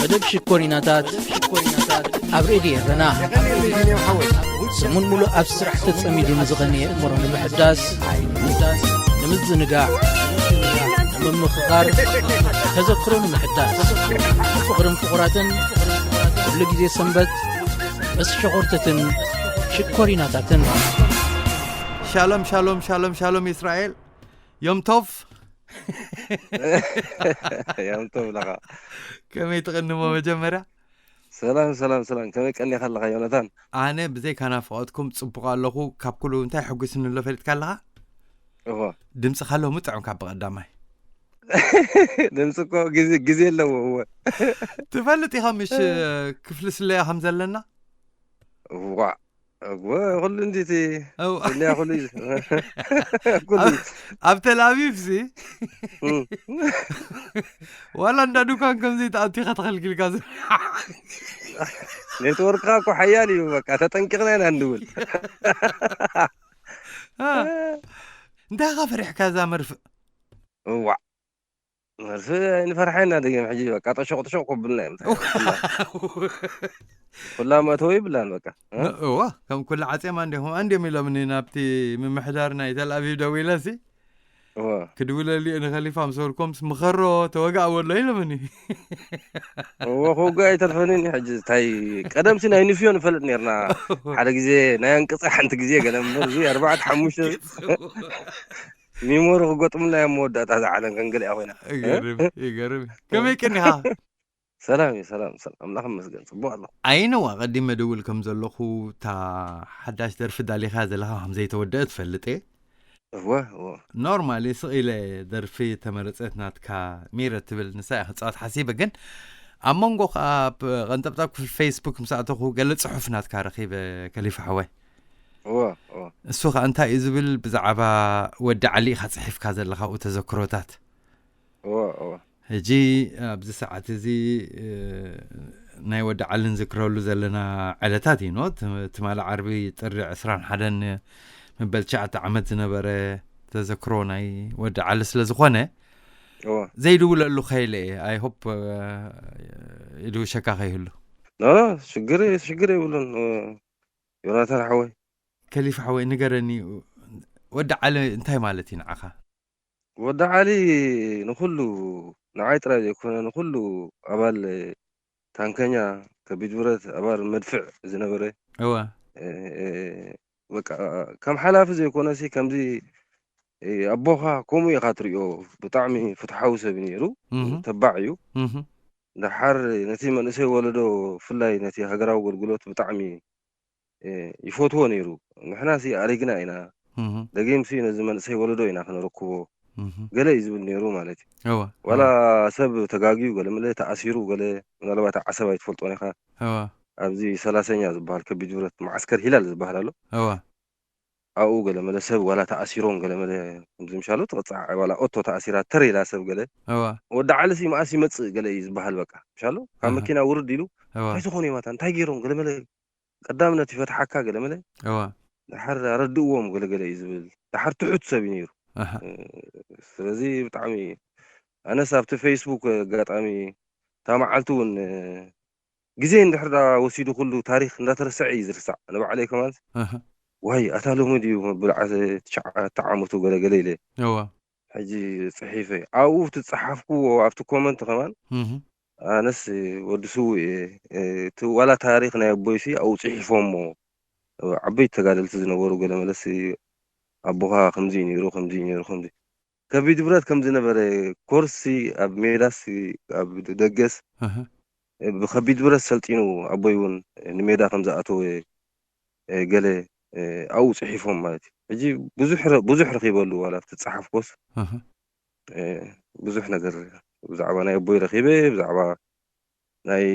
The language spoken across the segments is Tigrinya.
መደብ ሽኮሪናታት ኣብ ሬድዮ ኤረና። ሰሙን ሙሉእ ኣብ ስራሕ ተጸሚዱ ንዝቐነየ እምሮ ንምሕዳስ፣ ንምዝንጋዕ፣ ንምምኽኻር፣ ተዘክሮ ንምሕዳስ፣ ፍቕርን ፍቑራትን፣ ኩሉ ግዜ ሰንበት ምስ ሸኾርተትን ሽኮሪናታትን። ሻሎም፣ ሻሎም፣ ሻሎም፣ ሻሎም፣ እስራኤል። ዮም ቶቭ። ዮም ቶቭ ለኻ። ከመይ ትቕንሞ መጀመርያ? ሰላም፣ ሰላም፣ ሰላም። ከመይ ቀኒኻ ኣለኻ ዮናታን? ኣነ ብዘይካ ናፍቖትኩም ጽቡቕ ኣለኹ። ካብ ኩሉ እንታይ ሕጉስኒ ኣሎ ፈሊጥካ ኣለኻ? እወ። ድምጽኻ ሎሚ ጥዑም ካብ ብቐዳማይ። ድምጺ እኮ ግዜ፣ ግዜ ኣለዎ፣ እወ። ትፈልጥ ኢኻ ምሽ ክፍሊ ስለያ ከም ዘለና? እዋእ፣ እወ፣ ኩሉ እንዲቲ እው። ስለያ ኩሉ እዩ። ኩሉ እዩ። ኣብ፣ ኣብ ተል ኣቪቭ ሲ እም። ዋላ እንዳ ዱካን ከምዚ ተኣቲኻ ተኸልኪልካ ዝ-፣ ኔትወርክኻ እኮ ሓያል እዩ፣ በቃ ተጠንቂቕና ኢና እንድውል። አ፣ እንታይ ኢኻ ፈሪሕካ እዛ መርፍእ? እዋእ፣ መርፍእ ኣይንፈርሓ ኢና፣ ደጊም ሕጂ በቃ ጠሾቕ ጠሾቕ ከብልና እዮም። ኩላ፣ ኩላ መእተዊ ይብላን በቃ። እ? ን-፣ እዋ፣ ከም ኩሉ ዓጽየማ እንዲኹም፣ ኣንድዮም ኢሎምኒ ናብቲ ምምሕዳር ናይ ተል ኣቪቭ ደዊለ ሲ፣ እዋ። ክድውለሉ እየ ንኸሊፋ ምስ በልኩምስ፣ ምኸሮ ተወጋእ በሎ ኢሎምኒ። እዎ፣ ክውጋእ ኣይተርፈንን እዩ ሕጂ። እንታይ ቀደምሲ ናይ ንፍዮ ንፈልጥ ኔርና። ሓደ ግዜ ናይ ኣንቅጸ ሓንቲ ግዜ ገለ እምበር፣ እዚ ኣርባዕተ ሓሙሽተ ሚሞሪ ክገጥሙልና እዮም መወዳእታ እዛ ዓለም ከንገሊኣ ኮይና። ይገርም፣ ይገርም። ከመይ ቀኒኻ? ሰላም እዩ፣ ሰላም፣ ሰላም። ኣምላኽ ይመስገን፣ ጽቡቕ ኣለኹ። ኣይነዋ፣ ቀዲመ ድውል ከም ዘለኹ፣ እታ ሓዳሽ ደርፊ ዳሊኻ ዘለኻ ከም ዘይተወደአ ትፈልጥ እየ። እወ፣ እወ። ኖርማሊ ስቕ ኢለ ደርፊ ተመረጸት ናትካ ሚረ ትብል ንሳ እያ ክጻወት ሓሲበ፣ ግን ኣብ መንጎ ከኣ ኣብ ቀንጠብጣብ ክፍሊ ፌስቡክ ምስ ኣተኹ ገለ ጽሑፍ ናትካ ረኺበ ከሊፋ ሓወይ። እወ፣ እወ። እሱ ኸኣ እንታይ እዩ ዝብል ብዛዕባ ወዲ ዓሊ ኢኻ ጽሒፍካ ዘለኻ ኣብኡ ተዘክሮታት። እወ፣ እወ። ሕጂ ኣብዚ ሰዓት እዚ፣ እ፣ ናይ ወዲ ዓሊ ንዝክረሉ ዘለና ዕለታት እዩ፣ ኖ? ትም-፣ ትማሊ ዓርቢ ጥሪ ዕስራን ሓደን መበል ትሽዓተ ዓመት ዝነበረ ተዘክሮ ናይ ወዲ ዓሊ ስለ ዝኾነ፣ እወ። ዘይድውለሉ ከይለ እየ። ኣይ ሆፕ፣ እ፣ ይድውሸካ ከይህሉ። ኖ፣ ኖ፣ ሽግር፣ ሽግር የብሉን፣ እ፣ ዮናታን ሓወይ። ከሊፋ ሓወይ፣ ንገረኒ፣ ወዲ ዓሊ እንታይ ማለት እዩ ንዓኻ? ወዲ ዓሊ ንኹሉ፣ ንዓይ ጥራይ ዘይኮነ፣ ንኹሉ ኣባል ታንከኛ፣ ከቢድ ብረት፣ ኣባል መድፍዕ ዝነበረ፣ እወ። እ፣ እ፣ በቃ፣ ከም ሓላፊ ዘይኮነሲ፣ ከምዚ፣ እ፣ ኣቦኻ ከምኡ ኢኻ ትርእዮ። ብጣዕሚ ፍትሓዊ ሰብ እዩ ነይሩ። እህ። ተባዕ እዩ። እህ። ደሓር ነቲ መንእሰይ ወለዶ፣ ብፍላይ ነቲ ሃገራዊ ኣገልግሎት ብጣዕሚ፣ እ፣ ይፈትዎ ነይሩ። ንሕናሲ ኣሪግና ኢና። እህ። ደጊምሲ ነዚ መንእሰይ ወለዶ ኢና ክነረክቦ። እህ። ገለ እዩ ዝብል ነይሩ ማለት እዩ። እወ፣ ዋላ እወ። ሰብ ተጋግዩ፣ ገለ መለ ተኣሲሩ፣ ገለ ምናልባት ዓሰብ ኣይትፈልጦን ኢኻ። እወ። ኣብዚ ሰላሰኛ ዝበሃል ከቢድ ብረት፣ መዓስከር ሂላል ዝበሃል ኣሎ። እወ። ኣብኡ ገለ መለ ሰብ ዋላ ተኣሲሮም፣ ገለ መለ ከምዚ ምሻሉ ትቕጻዕ፣ ዋላ ኦቶ ተኣሲራ ተር ኢላ ሰብ ገለ። እወ። ወዲ ዓሊሲ መኣስ ይመጽእ ገለ እዩ ዝበሃል በቃ። ምሻሉ ካብ ኣሃ። መኪና ውርድ ኢሉ፣ እወ። እንታይ ዝኾኑ እዮም ኣታ? እንታይ ገይሮም? ገለ መለ ቀዳምነት ይፈትሓካ ገለ መለ። እወ። ደሓር ኣረድእዎም ገለ ገለ እዩ ዝብል። ደሓር ትሑት ሰብ እዩ ነይሩ። ኣሃ። እ፣ ስለዚ ብጣዕሚ ኣነስ ኣብቲ ፌስቡክ ኣጋጣሚ እታ መዓልቲ እውን፣ እ፣ ግዜ እንድሕር ዳ ወሲዱ ኩሉ ታሪኽ እንዳተረስዐ እዩ ዝርሳዕ። ንባዕለይ ከማን ኣሃ። ዋይ፣ ኣታ ሎሚ ድዩ መበል ዓሰርተ ትሽዓተ ዓመቱ ገለ ገለ ኢለ። እወ። ሕጂ ጽሒፈ። ኣብኡ እቲ ዝጸሓፍኩዎ ኣብቲ ኮመንት ከማን እህ። ኣነስ ወዲ ስዉእ እየ። እ፣ እቲ ዋላ ታሪኽ ናይ ኣቦይሲ ኣብኡ ጽሒፎሞ። ዓበይቲ ተጋደልቲ ዝነበሩ ገለ መለሲ ኣቦኻ ከምዚ እዩ ነይሩ፣ ከምዚ እዩ ነይሩ፣ ከምዚ። ከቢድ ብረት ከም ዝነበረ፣ ኮርሲ ኣብ ሜዳሲ ኣብ ደገስ እህ። ብኸቢድ ብረት ሰልጢኑ ኣቦይ እውን ንሜዳ ከም ዝኣተወ፣ እ፣ ገለ፣ እ፣ ኣብኡ ጽሒፎም ማለት እዩ። ሕጂ ብዙሕ ረ-፣ ብዙሕ ረኺበሉ ዋላ ኣብቲ ዝጸሓፍኮስ፣ እህ። እ፣ ብዙሕ ነገር ብዛዕባ ናይ ኣቦይ ረኺበ፣ ብዛዕባ ናይ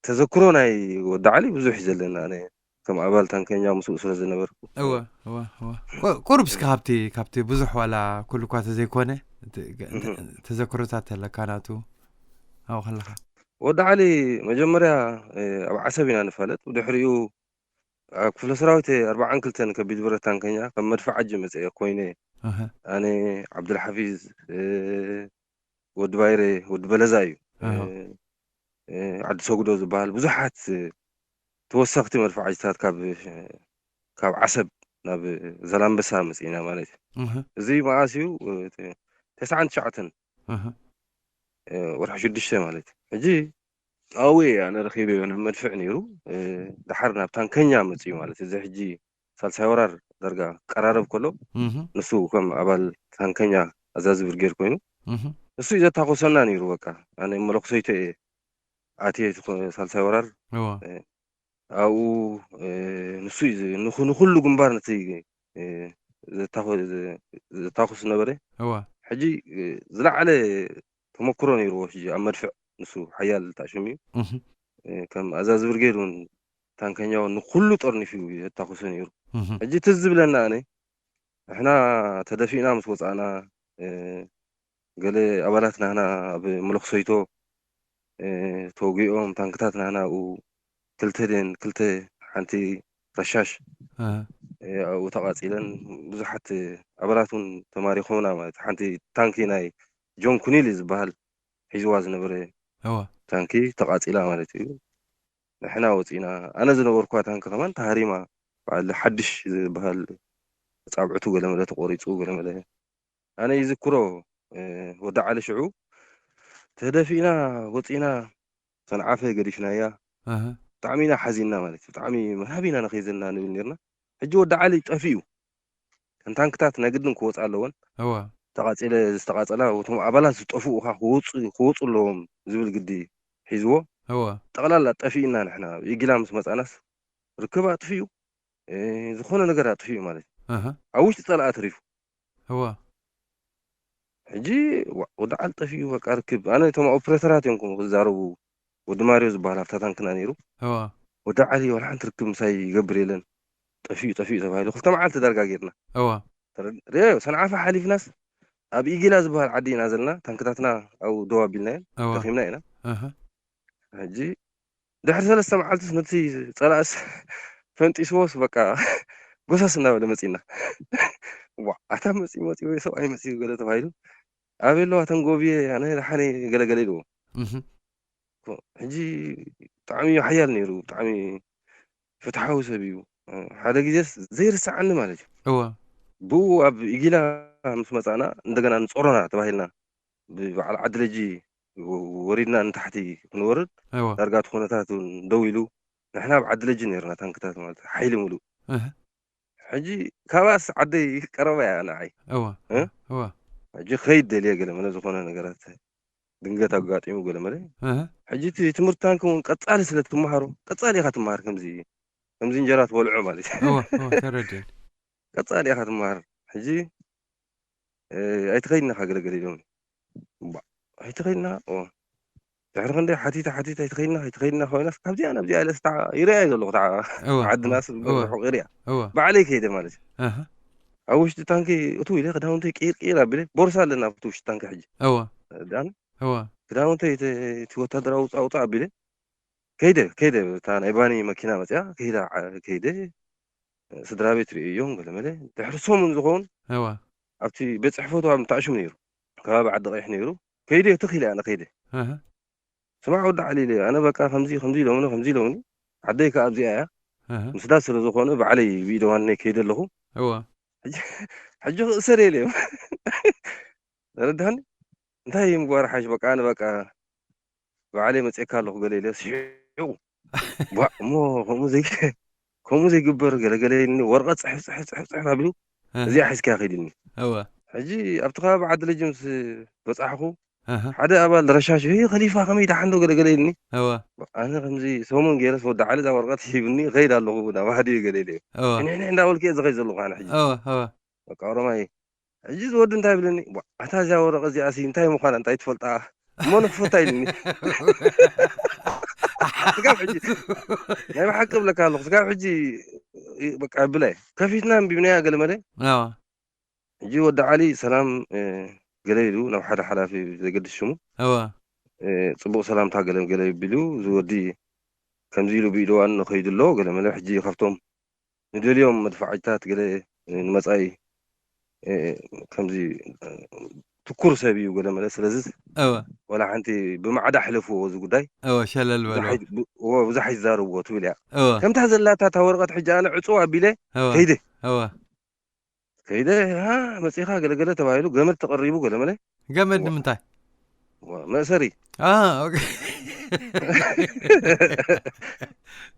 ተዘክሮ ናይ ወዲ ዓሊ ብዙሕ እዩ ዘለና። ኣነ ከም ኣባል ታንከኛ ምስኡ ስለ ዝነበርኩ። እወ፣ እወ፣ እወ። ቁ-፣ ቁሩብ እስከ ካብቲ፣ ካብቲ ብዙሕ ዋላ ኩሉ እኳ ተዘይኮነ፣ እቲ ገ-፣ እንተ-፣ እህ። ተዘክሮታት ኣለካ ናቱ ኣብኡ ከለኻ? ወዲ ዓሊ መጀመርያ፣ እ፣ ኣብ ዓሰብ ኢና ንፋለጥ። ብድሕሪኡ ኣብ ክፍለ ሰራዊት ኣርባዓን ክልተን ከቢድ ብረት ታንከኛ ከም መድፍዓጂ መጸ እየ ኮይነ። እህ። ኣነ፣ ዓብዱልሓፊዝ፣ እ፣ ወዲ ባይረ፣ ወዲ በለዛ እዩ። ኣሃ። እ፣ ዓዲ ሰጉዶ ዝበሃል ብዙሓት ተወሰኽቲ መድፍዓጅታት ካብ ዓሰብ ናብ ዛላምበሳ መፅኢና ማለት እዩ። እዚ መዓስ እዩ? ተስዓን ትሽዓተን ወርሒ ሽዱሽተ ማለት እዩ። ሕጂ ኣብኡ ኣነ ረኺበዮ መድፍዕ ነይሩ። ድሓር ናብ ታንከኛ መፅኡ ማለት እዚ ሕጂ ሳልሳይ ወራር ዳርጋ ቀራረብ ከሎ ንሱ ከም ኣባል ታንከኛ ኣዛዚ ብርጌድ ኮይኑ ንሱ እዩ ዘታኮሰና ነይሩ። በቃ ኣነ መለክሰይቶ እየ ኣትየ ሳልሳይ ወራር ኣብኡ ንሱ እዩ ንኩሉ ግንባር ነቲ ዘታኮስ ነበረ። ሕጂ ዝለዓለ ተመክሮ ነይርዎ። ሕጂ ኣብ መድፍዕ ንሱ ሓያል ተኣሽሙ እዩ። ከም ኣዛዚ ብርጌድ እውን ታንከኛ እውን ንኩሉ ጠርኒፉ እዩ ዘታኩሱ ነይሩ። ሕጂ ትዝ ዝብለና ኣነ ንሕና ተደፊእና ምስ ወፃእና ገለ ኣባላት ናህና ኣብ መለክሰይቶ ተወጊኦም ታንክታት ናህና ኣብኡ ክልተ ደን ክልተ ሓንቲ ረሻሽ ኣብኡ ተቃፂለን ብዙሓት ኣባላት እውን ተማሪኾምና ማለት ሓንቲ ታንኪ ናይ ጆን ኩኒል ዝበሃል ሒዝዋ ዝነበረ ታንኪ ተቃፂላ ማለት እዩ። ንሕና ወፂና ኣነ ዝነበርኩዋ ታንኪ ከማን ተሃሪማ በዓል ሓድሽ ዝበሃል ፃብዕቱ ገለመለ ተቆሪፁ ገለመለ ኣነ ይዝክሮ። ወዲ ዓሊ ሽዑ ተደፊእና ወፂና ሰንዓፈ ገዲፍናያ። ብጣዕሚ ኢና ሓዚንና ማለት እዩ። ብጣዕሚ መናብ ኢና ንኸይዘና ንብል ነርና። ሕጂ ወዲ ዓሊ ጠፊኡ ከም ታንክታት ናይ ግድን ክወፃ ኣለወን። ተቃፂለ ዝተቃፀላ እቶም ኣባላት ዝጠፍኡ ከዓ ክወፁ ኣለዎም ዝብል ግዲ ሒዝዎ። ጠቕላላ ጠፊእና ንሕና ኢጊላ ምስ መፃናስ ርክብ ኣጥፊኡ ዝኾነ ነገር ኣጥፊኡ ማለት እዩ። ኣብ ውሽጢ ፀላኣ ተሪፉ። ሕጂ ወዲ ዓሊ ጠፊኡ በቃ ርክብ ኣነ እቶም ኦፕሬተራት እዮም ክዛረቡ ወዲ ማርዮ ዝበሃል ኣብታ ታንክና ነይሩ። ወዲ ዓሊ ዋላ ሓንቲ ርክብ ምሳይ ይገብር የለን ጠፊኡ ጠፊኡ ተባሂሉ ክልተ መዓልቲ ዳርጋ ጌርና። ሪዮ ሰንዓፈ ሓሊፍናስ ኣብ ኢጊላ ዝበሃል ዓዲ ኢና ዘለና ታንክታትና ኣብ ደው ኣቢልናየን ደኺምና ኢና። ሕጂ ድሕሪ ሰለስተ መዓልትስ ነቲ ፀላእስ ፈንጢስዎስ በቃ ጎሰስ እናበለ መፂና። ዋ ኣታ መፂ መፂ ወይ ሰብኣይ መፂ ገለ ተባሂሉ ኣበይ ኣለዋ ተንጎብየ ኣነ ደሓነ ገለገለ ኢልዎ። ሕጂ ብጣዕሚ ሓያል ነይሩ ብጣዕሚ ፍትሓዊ ሰብ እዩ። ሓደ ግዜስ ዘይርሰዓኒ ማለት እዩ። እወ ብኡ ኣብ ኢጊላ ምስ መፃና እንደገና ንፀሮና ተባሂልና ብበዓል ዓዲ ለጂ ወሪድና ንታሕቲ ክንወርድ እወ ዳርጋ እቲ ኩነታት እውን ደው ኢሉ ንሕና ኣብ ዓዲ ለጂ ነርና ታንክታት ማለት ሓይሊ ሙሉእ እህ ሕጂ ካባስ ዓደይ ቀረባ እያ ንዓይ እወ እ? እወ ሕጂ ከይድ ደልየ ገለ መለ ዝኾነ ነገራት ድንገት ኣጋጢሙ ገለ መለ እህ ሕጂ እቲ ትምህርትታን ክውን ቀጻሊ ስለ ትመሃሮ ቀጻሊ ኢኻ ትመሃር ከምዚ ከምዚ እንጀራ ትበልዖ ማለት እዩ እወ እወ ተረድእ ቀጻሊ ኢኻ ትመሃር ሕጂ ኣይትኸይድና ካገለገለ ኢሎም ኣይትኸይድና ድሕሪ ክንደይ ሓቲተ ሓቲተ ኣይትኸይድና ኣይትኸይድና ኮይናስ ካብዚኣ ናብዚኣ ኢለ ስታ ይርያ እዩ ዘለኹ ዓድናስ ርሑቕ ይርያ ባዕለይ ከይደ ማለት እዩ ኣብ ውሽጢ ታንኪ እቱ ኢለ ክዳውንተይ ቅይር ቅይር ኣቢለ ቦርሳ ኣለና ኣብቲ ውሽጢ ታንኪ ሕጂ ዳን ክዳውንተይ እቲ ወታደራዊ ውፃእ ውፃእ ኣቢለ ከይደ ከይደ እታ ናይ ባኒ መኪና መፅያ ከይዳ ከይደ ስድራ ቤት ርእዮም ገለመለ ድሕሪ ሰሙን ዝኸውን ኣብቲ ቤት ፅሕፈቱ ኣብ ምታእሹም ነይሩ ከባቢ ዓዲ ቀይሕ ነይሩ ከይደ ትኽኢለ ኣነ ከይደ ስማዕ ወዲ ዓሊ ኢለ ኣነ በቃ ከምዚ ከምዚ ኢሎምኒ ከምዚ ኢሎምኒ ዓደይ ከዓ ኣብዚኣ እያ ምስዳድ ስለ ዝኾነ ባዕለይ ብኢደዋነይ ከይደ ኣለኹ ሕጂ ክእሰር ኢለ እዮም ተረዳኒ እንታይ ምግባር ሓሽ በቃ ኣነ በቃ ባዕለይ መፅእካ ኣለኹ ገለ ኢለ ስሒቑ እሞ ከምኡ ዘይ ከምኡ ዘይግበር ገለገለ ኢልኒ ወረቐት ፅሕፍ ፅሕፍ ፅሕፍ ፅሕፍ ኣቢሉ እዚኣ ሒዝካያ ከይድኒ ሕጂ ኣብቲ ከባቢ ዓዲ ለጂ ምስ በፃሕኹ ሓደ ኣባል ረሻሽ ይ ከሊፋ ከመይ ደሓንዶ ገለገለ ኢልኒ ኣነ ከምዚ ሰሙን ገይረስ ወዲ ዓሊ እዛ ወረቐት ሂብኒ ከይድ ኣለኹ ናብ ሃዲ ገለ ኢለ ንሕንሕ እንዳበልኩ እየ ዝኸይድ ዘለኹ ኣነ ሕጂ በቃ ኦሮማይ ሕጂ ዝወዲ እንታይ ይብለኒ ኣታ እዚኣ ወረቐ እዚኣ ሲ እንታይ ምዃና እንታይ ትፈልጣ እሞ ንክፈታ ኢልኒ ስጋብ ሕጂ ናይ ብሓቂ ብለካ ኣለኹ ስጋብ ሕጂ በቃ ብለ ከፊትና ኣንቢብናያ ገለ መለ ሕጂ ወዲ ዓሊ ሰላም ገለ ኢሉ ናብ ሓደ ሓላፊ ዘገድስ ሽሙ ፅቡቅ ሰላምታ ገለ ገለ ቢሉ ዝወዲ ከምዚ ኢሉ ብኢደዋን ንኸይዱ ኣሎ ገለ መለ ሕጂ ካብቶም ንደልዮም መድፋዕታት ገለ ንመጻኢ ከምዚ ትኩር ሰብ እዩ ገለ መለ። ስለዚ እወ ወላ ሓንቲ ብማዕዳ ሕለፍዎ እዚ ጉዳይ፣ እወ ሸለል ብዙሕ በልዎ ኣይ- ብ- እወ፣ ብዙሕ ኣይዛረብዎ ትብል እያ። እወ ከምታ ዘላታ እታ ወረቐት ሕጂ ኣነ ዕፅው ኣቢለ እወ ከይደ እወ ከይደ፣ ሃ፣ መፂኻ ገለገለ ተባሂሉ፣ ገመድ ተቐሪቡ ገለ መለ። ገመድ እወ። ንምንታይ እወ፣ መእሰሪ። አ፣ ኦኬ።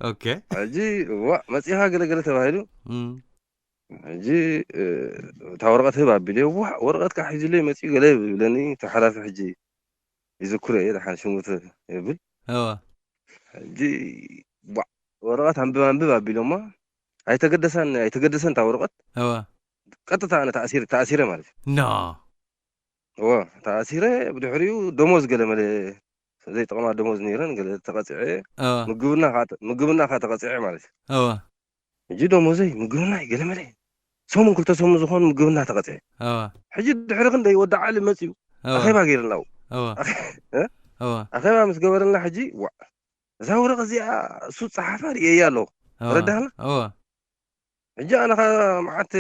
ኦኬ። ሕጂ፣ ዋ፣ መፂኻ ገለገለ ተባሂሉ። እም፣ ሕጂ እ፣ እታ ወረቐት ህብ ኣቢለ፣ ዋ፣ ወረቐት ከዓ ሒዙለይ መፂኡ ገለ ይብለኒ። እቲ ሓላፊ ሕጂ ይዝክሮ እየ፣ ደሓን ሽሙ ተ- የብል። እወ ሕጂ፣ ዋ፣ ወረቐት ኣንብብ ኣንብብ ኣቢሎማ። ኣይተገደሳን ኣይተገደሰን እታ ወረቐት። እወ ቀጥታ ኣነ ተኣሲረ ተኣሲረ ማለት እዩ። ኖ እወ፣ ተኣሲረ። ብድሕሪኡ ደሞዝ ገለ መለ ዘይጠቕማ ደሞዝ ነይረን፣ ገለ ተቐፅዐ። እወ ምግብና ከዓ ተ- ምግብና ከዓ ተቐፅዐ ማለት እዩ። እወ ሕጂ ደሞዘይ ምግብና ገለ መለ ሰሙን ክልተ ሰሙን ዝኾኑ ምግብና ተቐፅዐ። እወ ሕጂ ድሕሪ ክንደይ ወዲ ዓሊ መፅኡ እወ ኣኼባ ገይርና። እወ እ? እወ ኣኼባ ምስ ገበረልና፣ ሕጂ ዋ፣ እዛ ወረቐት እዚኣ እሱ ፀሓፋ ርእየያ ኣለኹ። እወ ተረዳህና? እወ ሕጂ ኣነ ኸ መዓት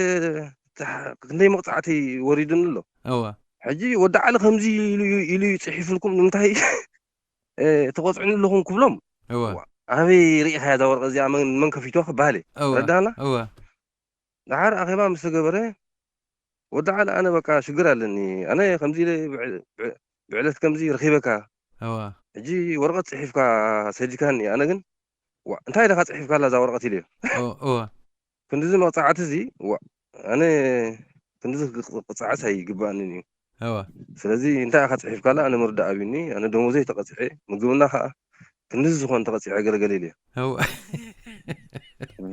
ተሕ- ክንደይ መቕፃዕቲ ወሪዱኒ ኣሎ። እወ ሕጂ ወዲ ዓሊ ከምዚ ኢሉ እዩ- ኢሉ እዩ ፅሒፉልኩም፣ ንምንታይ እ፣ ተቐፅዑኒ ኣለኹም ክብሎም። እወ ዋ፣ ኣበይ ርኢኻያ እዛ ወረቐት እዚኣ፣ መን መን ከፊትዋ ክበሃል እየ። እወ ረዳና? እወ ደሓር ኣኼባ ምስ ተገበረ፣ ወዲ ዓሊ፣ ኣነ በቃ ሽግር ኣለኒ፣ ኣነ ከምዚ ኢለ ብዕ- ብዕ- ብዕለት ከምዚ ረኺበካ፣ እወ ሕጂ ወረቐት ፅሒፍካ ሰዲካኒ፣ ኣነ ግን ዋ፣ እንታይ ደኻ ፅሒፍካላ እዛ ወረቐት ኢለዮ። እወ እወ ክንድዚ መቕፃዕቲ እዚ ዋ፣ ኣነ ክንድዚ ክቕ- ክቕፃዕስ ኣይግባኣንን እዩ። እወ ስለዚ እንታይ ኢኻ ፅሒፍካላ፣ ኣነ ምርዳእ ኣብዩኒ፣ ኣነ ደሞዘይ ተቐፅዐ፣ ምግብና ከዓ ክንድዚ ዝኾነ ተቐፂዐ፣ ገለገለ ኢለዮ። እወ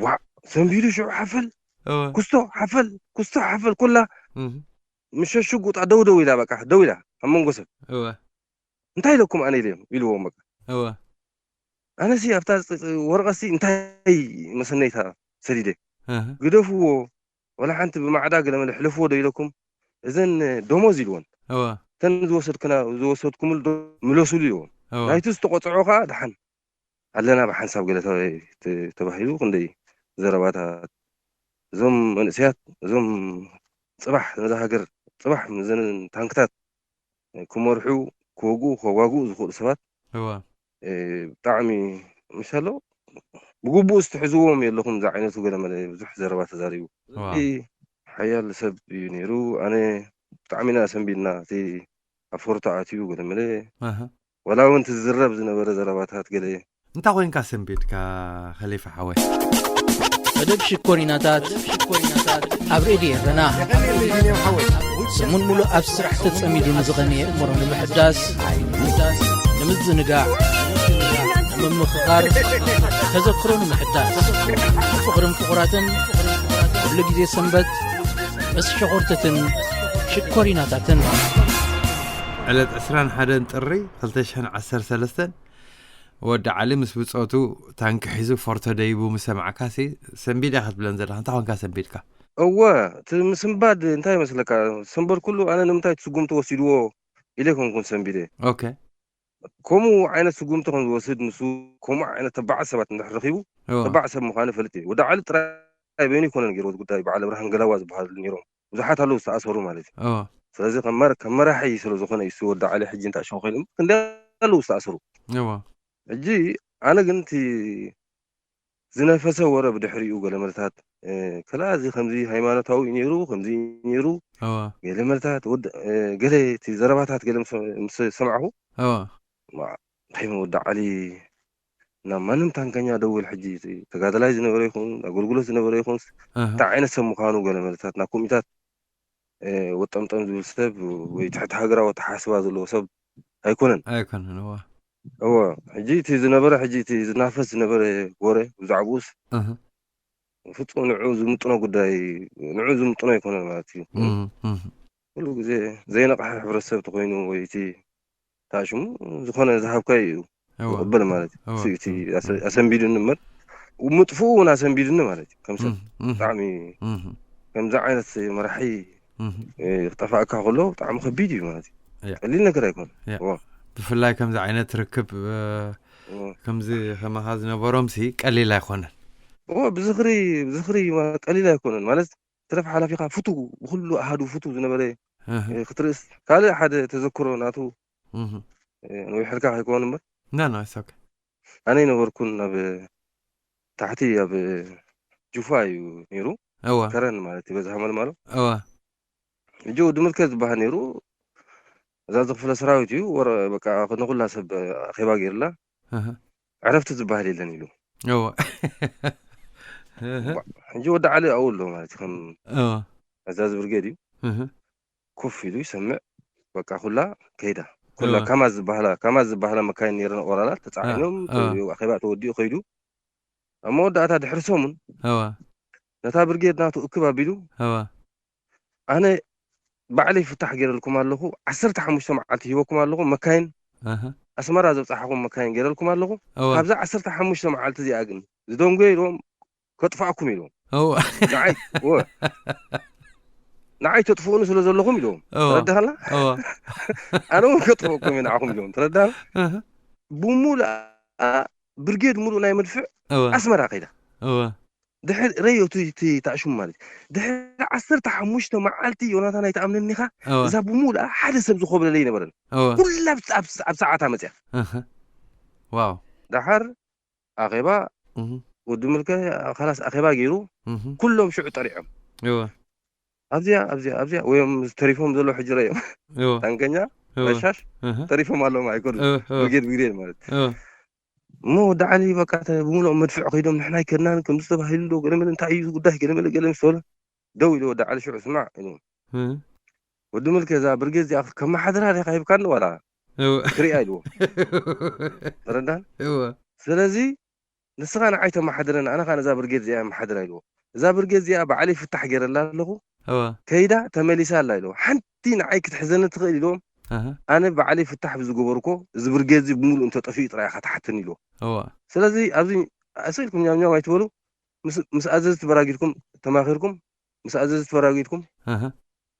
ዋ፣ ሰንቢዱ ሽዑ ሓፈል እወ ኩስቶ ሓፈል ኩስቶ ሓፈል ኩላ እህ፣ ምስ ሸሽጉጣ ደው ደው ኢላ፣ በቃ ደው ኢላ ኣብ መንጎ ሰብ። እወ እንታይ ኢለኩም ኣነ ኢለዮም ኢልዎም። በቃ እወ ኣነሲ ኣብታ ፅ- ፅ- ወረቐትሲ እንታይ መሰነይታ ሰዲደ፣ እህ፣ ግደፍዎ፣ ወላ ሓንቲ ብማዕዳ ገለ መለ ሕለፍዎ ዶ ኢለኩም፣ እዘን ደሞዝ ኢልዎን፣ እወ እተን ዝወሰድክና ዝወሰድኩምሉ ዶ ምለሱሉ ኢልዎም። እወ ናይቲ ዝተቆፅዖ ከዓ ደሓን ኣለና ብሓንሳብ ገለ ተ- ተ- ተባሂሉ፣ ክንደይ ዘረባታት። እዞም መንእሰያት እዞም ፅባሕ ነዛ ሃገር፣ ፅባሕ ምዘን ታንክታት ክመርሑ፣ ክወግኡ ከዋግኡ ዝኽእሉ ሰባት እወ እ፣ ብጣዕሚ ምሻሎ ብግቡእ ዝትሕዝዎም የለኹም ዝዓይነቱ ገለ መለ ብዙሕ ዘረባ ተዛሪቡ። ዋው። እዚ ሓያል ሰብ እዩ ነይሩ። ኣነ ብጣዕሚ ኢና ሰንቢድና፣ እቲ ኣብ ፎርቶ ኣትዩ ገለ መለ ኣሃ። ዋላ እውን እቲ ዝዝረብ ዝነበረ ዘረባታት ገለ እንታይ ኮይንካ ሰንቢድካ ከሊፋ ሓወይ? መደብ ሽኮሪናታት ኣብ ሬድዮ ኤረና ሰሙን ሙሉእ ኣብ ስራሕ ተጸሚዱ ንዝቐነየ እምሮ ንምሕዳስ፣ ንምዝንጋዕ፣ ንምምኽኻር፣ ተዘክሮ ንምሕዳስ፣ ፍቕርን ፍቑራትን ኩሉ ግዜ ሰንበት ምስ ሸኾርትትን ሽኮሪናታትን። ዕለት ዕስራን ሓደን ጥሪ ክልተ ሽሕን ዓሰርተ ሰለስተን ወዲ ዓሊ ምስ ብጾቱ ታንኪ ሒዙ ፎርቶ ደይቡ ምስ ሰማዕካሲ ሰንቢድ ኢኻ ትብለን ዘለኻ። እንታይ ኮንካ ሰንቢድካ? እወ፣ እቲ ምስንባድ እንታይ ይመስለካ? ሰንበድኩሉ ኣነ ንምንታይ እቲ ስጉምቲ ወሲድዎ ኢለ ኣይኮንኩን ሰንቢደ። ኦኬ። ከምኡ ዓይነት ስጉምቲ ከም ዝወስድ ንሱ ከምኡ ዓይነት ተባዓት ሰባት እንድሕር ረኺቡ እወ። ተባዕ ሰብ ምዃኑ ፈልጥ እየ። ወዲ ዓሊ ጥራይ በይኑ ኣይኮነን ገይርዎ እቲ ጉዳይ፣ በዓል ኣብርሃም ገላዋ ዝበሃሉ ነይሮም። ብዙሓት ኣለዉ ዝተኣሰሩ ማለት እዩ። እወ። ስለዚ ከም መር- ከም መራሒ ስለ ዝኾነ እዩ እሱ ወዲ ዓሊ ሕጂ እንታይ ሸው ኮይኑ ክንደይ ኣለዉ ዝተኣሰሩ። እወ። ሕጂ ኣነ ግን እቲ ዝነፈሰ ወረ ብድሕሪኡ ገለ መልታት፣ እ፣ ከላ እዚ ከምዚ ሃይማኖታዊ እዩ ነይሩ፣ ከምዚ እዩ ነይሩ፣ እወ። ገለ መልታት ወድ-፣ እ፣ ገለ እቲ ዘረባታት ገለ ምስ፣ ምስ ሰማዕኹ፣ እወ። ማ-፣ እንታይ ወዲ ዓሊ ናብ ማንም ታንከኛ ደውል፣ ሕጂ እቲ ተጋዳላይ ዝነበረ ይኹን ኣገልግሎት ዝነበረ ይኹን እህ። እንታይ ዓይነት ሰብ ምዃኑ ገለ መልታት ናብ ኮሚታት፣ እ፣ ወጠምጠም ዝብል ሰብ ወይ ትሕቲ ሃገራዊ ኣተሓሳስባ ዘለዎ ሰብ ኣይኮነን። ኣይኮነን፣ እወ። እወ፣ ሕጂ እቲ ዝነበረ፣ ሕጂ እቲ ዝናፈስ ዝነበረ ወረ ብዛዕባኡስ እህ። ፍጹም ንዑ ዝምጥኖ ጉዳይ፣ ንዑ ዝምጥኖ ኣይኮነን ማለት እዩ። እህ፣ እህ። ኩሉ ግዜ ዘይነቕሐ ሕብረተሰብ ተኾይኑ ወይ እቲ ታሽሙ ዝኾነ ዝሃብካዮ እዩ እወ። ዝቕበል ማለት እዩ። እወ። እሱ እቲ ኣሰ-፣ ኣሰንቢዱኒ እምበር ምጥፍኡ እውን ኣሰንቢዱኒ ማለት እዩ። ከም ሰብ እህ፣ እህ። ብጣዕሚ እህ፣ ከምዚ ዓይነት መራሒ እህ። እ፣ ክጠፋእካ ከሎ ብጣዕሚ ከቢድ እዩ ማለት እዩ። ያ። ቀሊል ነገር ኣይኮነ። ያ። እወ፣ ብፍላይ ከምዚ ዓይነት ርክብ፣ እ፣ እወ። ከምዚ ከማኻ ዝነበሮምሲ ቀሊል ኣይኮነን። እወ፣ ብዝኽሪ፣ ብዝኽሪ ማ-፣ ቀሊል ኣይኮነን ማለት፣ ተረፍ ሓላፊኻ ፍቱ፣ ብኩሉ ኣሃዱ ፍቱ ዝነበረ እህ፣ እ፣ ክትርእስ ካልእ ሓደ ተዘክሮ ናቱ እህ። እ፣ ነዊሕልካ ከይከውን እምበር No, no, it's okay. ኣነ ይነበርኩን ኣብ ታሕቲ ኣብ ጁፋ እዩ ነይሩ። እወ ከረን ማለት እዩ በዝሓ መልማሎ። እወ ሕጂ ወዲ ምልከ ዝበሃል ነይሩ። እዛ ዝኽፍለ ሰራዊት እዩ ወረ በቃ ንኹላ ሰብ ኣኼባ ገይርላ። እህ፣ ዕረፍቲ ዝበሃል የለን ኢሉ። እወ እህ፣ ሕጂ ወዲ ዓሊ ኣብኡ ኣሎ ማለት እዩ ከም እወ ኣዛዚ ብርጌድ እዩ። እህ፣ ኮፍ ኢሉ ይሰምዕ። በቃ ኩላ ከይዳ ኩላ እወ ካማ ዝበሃላ ካማ ዝበሃላ መካይን ነይረን ኦራላት ተፃዒኖም እወ ኣኼባ ተወዲኡ ከይዱ። ኣብ መወዳእታ ድሕሪ ሰሙን እወ ነታ ብርጌድ ናቱ እክብ ኣቢሉ እወ ኣነ ባዕለይ ፍታሕ ገይረልኩም ኣለኹ። ዓሰርተ ሓሙሽተ መዓልቲ ሂበኩም ኣለኹ። መካይን እህ፣ ኣስመራ ዘብፃሕኹም መካይን ገይረልኩም ኣለኹ። እወ ካብዛ ዓሰርተ ሓሙሽተ መዓልቲ እዚኣ ግን ዝደንጎየ ኢልዎም ከጥፋእኩም ኢልዎም። እወ ንዓይ እወ ንዓይ ተጥፍኡኒ ስለ ዘለኹም ኢልዎም። እወ ተረዳሃልና? እወ ኣነ እውን ከጥፍእኩም እየ ንዓኹም ኢልዎም። ተረዳሃልና? እህ፣ ብሙሉኣ ብርጌድ ሙሉእ ናይ መድፍዕ እወ ኣስመራ ከይዳ። እወ ድሕሪ ረዮ እቲ እቲ ታእሹም ማለት እዩ። ድሕሪ ዓሰርተ ሓሙሽተ መዓልቲ ዮናታን ኣይትኣምነኒ ኢኻ። እወ እዛ ብሙሉኣ ሓደ ሰብ ዝኾብለለ ኣይነበረን። እወ ኩላ ኣብ ኣብ- ኣብ ሰዓታ መፅያ። እህ፣ ዋው ደሓር ኣኼባ እህ፣ ወዲ ምልከ ካላስ ኣኼባ ገይሩ እህ፣ ኩሎም ሽዑ ጠሪዖም እወ ኣብዚኣ ኣብዚኣ ኣብዚኣ ወዮም ተሪፎም ዘሎ ሕጂ ረዮም እወ ታንከኛ እወ ረሻሽ እህ፣ ተሪፎም ኣለዎም ኣይኮኑ እወ እወ ብርጌድ ብርጌድ ማለት እወ እሞ ወዲ ዓሊ በቃ ተ- ብምሉኦም መድፍዕ ከይዶም ንሕና ኣይከድናን ከምዚ ተባሂሉ ዶ ገለመለ እንታይ እዩ ጉዳይ ገለመለ ገለ ምስ በሉ ደው ኢሉ ወዲ ዓሊ ሽዑ ስማዕ ኢሉ እህ፣ ወዲ ምልከ እዛ ብርጌድ እዚኣ ከመሓድራ ዲኻ ሂብካኒ ዋላ እወ ክሪኣ ኢልዎ ተረዳን እወ ስለዚ ንስኻ ንዓይ ተመሓድረን ኣነ ኸዓ ነዛ ብርጌድ እዚኣ መሓድራ ኢልዎ እዛ ብርጌድ እዚኣ ባዕለይ ፍታሕ ገይረላ ኣለኹ እወ ከይዳ ተመሊሳ ኣላ ኢልዎ ሓንቲ ንዓይ ክትሕዘኒ ትኽእል ኢልዎም ኣሃ ኣነ ባዕለይ ፍታሕ ብዝገበርኮ እዚ ብርጌድ እዚ ብምሉእ እንተጠፊኡ ጥራይ ኢኻ ትሓትኒ ኢልዎ እወ ስለዚ ኣብዚ ኣሰ ኢልኩም ኛምኛም ኣይትበሉ ምስ- ምስ ኣዘዝቲ በራጊድኩም ተማኺርኩም ምስ ኣዘዝቲ በራጊድኩም ኣሃ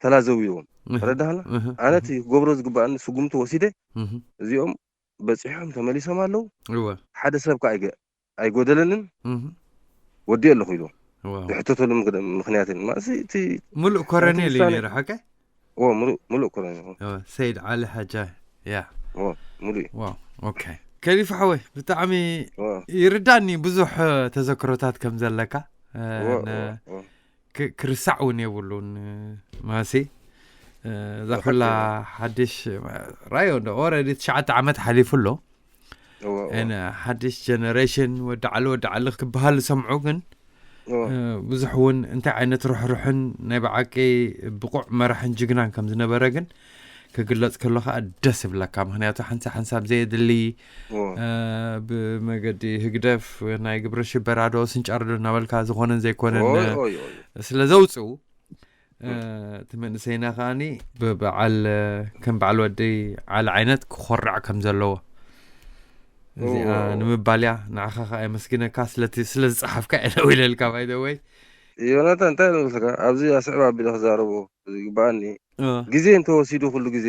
ተላዘቡ ኢልዎም እህ ተረዳህና እህ ኣነ እቲ ክገብሮ ዝግባኣኒ ስጉምቲ ወሲደ እህ እዚኦም በፂሖም ተመሊሶም ኣለዉ እወ ሓደ ሰብ ከዓ ኣይገ- ኣይጎደለንን እህ ወዲኦ ኣለኹ ኢልዎም ዋው ዝሕተተሉ ምክ- ምክንያት የለን ማለት እቲ ሙሉእ ኮረኔል እዩ ውሳኔ- ነይሩ ሓቀ እዎ ሙሉእ ሙሉእ ኮረኔል እወ ሰይድ ዓሊ ሓጃ ያ እዎ ሙሉእ እዩ ዋው ኦኬ ከሊፋ ሓወይ ብጣዕሚ እዎ ይርዳኒ ብዙሕ ተዘክሮታት ከም ዘለካ እ፣ እዎ ን- እዎ እዎ ክ- ክርሳዕ እውን የብሉን እ፣ ማሲ እ፣ እዛ ብሓቂ ኩላ እዎ። ሓድሽ ራዮ እንዶ ኦረዲ ትሽዓተ ዓመት ሓሊፉ ኣሎ እዎ እዎ ን ሓድሽ ጀነሬሽን ወዲ ዓሊ ወዲ ዓሊ ክበሃል ዝሰምዑ ግን እዎ እ፣ ብዙሕ እውን እንታይ ዓይነት ርሕሩሕን ናይ ብዓቂ ብቑዕ መራሕን ጅግናን ከም ዝነበረ ግን ክግለፅ ከሎ ከዓ ደስ ይብለካ ምክንያቱ ሓንሳ ሓንሳብ ዘየድሊ እዎ እ፣ ብመገዲ ህግደፍ ናይ ግብረ ሽበራ ዶ ስንጫር ዶ እናበልካ ዝኾነን ዘይኮነን ኦይ እ፣ ኦይ ኦይ ስለ ዘውፅኡ እ፣ እቲ መንእሰይና ከዓኒ ብበዓል እ፣ ከም በዓል ወዲ ዓሊ ዓይነት ክኾርዕ ከም ዘለዎ እዚኣ እዎ። ንምባል እያ ንዓኻ ከዓ የመስግነካ ስለቲ ስለ ዝፀሓፍካ እየ ደው ኢለልካ ባይደወይ ዮናታን እንታይ ንብልካ ኣብዚ ኣስዕብ ኣቢለ ክዛረቦ ዝግበኣኒ ግዜ እንተወሲዱ ኩሉ ግዜ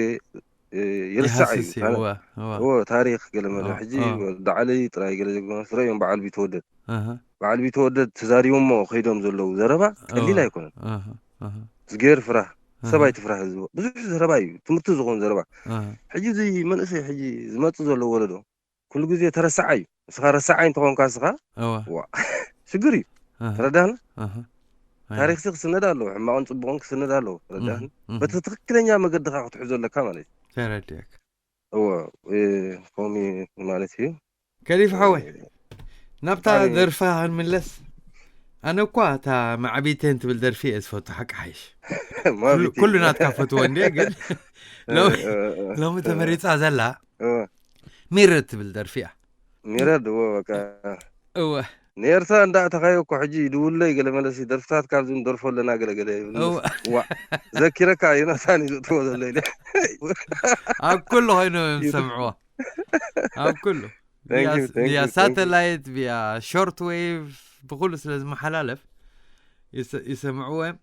እ፣ ይርሳዕ እዩ ይሃስስ እዩ እወ እወ እዎ ታሪክ ገለ መለ እወ፣ ሕጂ እወ። ወዲ ዓሊ ጥራይ ገለ ጀግና ስረዮም በዓል ቢተወደድ ኣሃ፣ በዓል ቢተወደድ ተዛሪቦሞ ከይዶም ዘለዉ ዘረባ ቀሊል እወ። ኣይኮነን ኣሃ፣ ኣሃ፣ ዝገር ፍራህ ኣሃ፣ ሰብ ኣይትፍራህ ህዝቦ ብዙሕ ዘረባ እዩ ትምህርቲ ዝኾን ዘረባ ኣሃ። ሕጂ እዚ መንእሰይ ሕጂ ዝመፅእ ዘሎ ወለዶ ኩሉ ግዜ ተረሳዓይ እዩ ንስኻ ረሳዓይ እንተኾንካ ንስኻ እወ፣ ዋ ሽግር እዩ ኣሃ፣ ተረዳህና ኣሃ። ኣይ፣ ታሪክሲ ክስነድ ኣለዎ ሕማቕን ፅቡቕን ክስነድ ኣለዎ ተረዳህና እህ፣ እህ። በቲ ትክክለኛ መገድኻ ክትሕዞ ኣለካ ማለት እዩ ተረዲአካ እዎ እ፣ ከምኡ ማለት እዩ ከሊፍ ሓወይ ናብታ ብጣዕሚ ደርፍኻ ክንምለስ ኣነ እኳ እታ ማዕቢቴን ትብል ደርፊ እየ ዝፈቱ ሓቂ ሓይሽ ማቢቲ ኩሉ ናትካ ፈትዎ እንደ ግን ሎሚ- ሎሚ ተመሪፃ ዘላ እዎ ሚረ ትብል ደርፊ እያ ሚረድ እዎ በቃ እወ ንኤርትራ እንዳእተኻዮ እኮ ሕጂ ይድውለይ ገለ መለሲ ደርፍታት ካብዚ ንደርፎ ኣለና ገለገለ ይብል እወ ዋ ዘኪረካ ዮናታን እዩ ዝእትዎ ዘሎ ኢለ ኣብ ኩሉ ኮይኖም እዮም ዝሰምዕዎ ኣብ ኩሉ Thank you, thank ብያ you, thank you. ሳተላይት ብያ ሾርት ዌቭ ብኩሉ ስለ ዝመሓላለፍ ይሰ- ይሰምዕዎ እዮም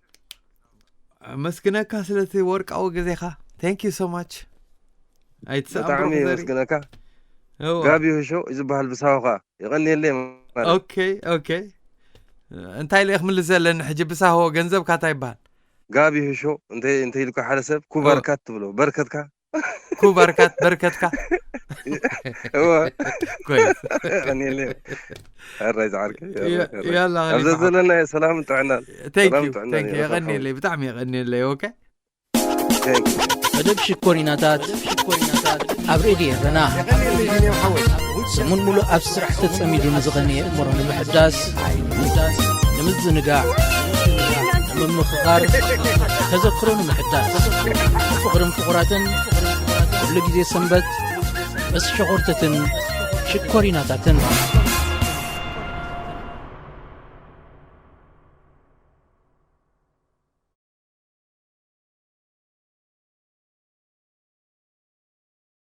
ኣመስግነካ ስለቲ ወርቃዊ ግዜኻ thank you so much ኣይትሰኣም ብጣዕሚ ብሩኽ ዘርኢ የመስግነካ እወ ጋቢ ህሾ እዩ ዝበሃል ብሳሆኻ የቐንየለይ ማለት ኦኬ ኦኬ እንታይ ኢለ ክምልስ ዘለኒ ሕጂ ብሳሆ ገንዘብካ እንታይ ይበሃል ጋቢ ህሾ እንተ እንተ ኢልካ ሓደ ሰብ ኩባርካት ትብሎ በርከትካ ኩባርካት በርከትካ እወ ኮይስ ቀኒለ ኣራይ ዝዓርከ ያላ ኣብዚ ዘለና ሰላም ጥዕና thank ሰላም you ጥዕና thank you ይብለካ። የቐኒለይ ብጣዕሚ የቐኒለይ okay መደብ ሽኮሪናታት ኣብ ሬድዮ ኤረና ሰሙን ሙሉእ ኣብ ስራሕ ተጸሚዱ ንዝቐነየ እምሮ ንምሕዳስ ንምዝንጋዕ ንምምኽኻር ተዘክሮ ንምሕዳስ ፍቕርን ፍቑራትን ኩሉ ግዜ ሰንበት ምስ ሸኾርተትን ሽኮሪናታትን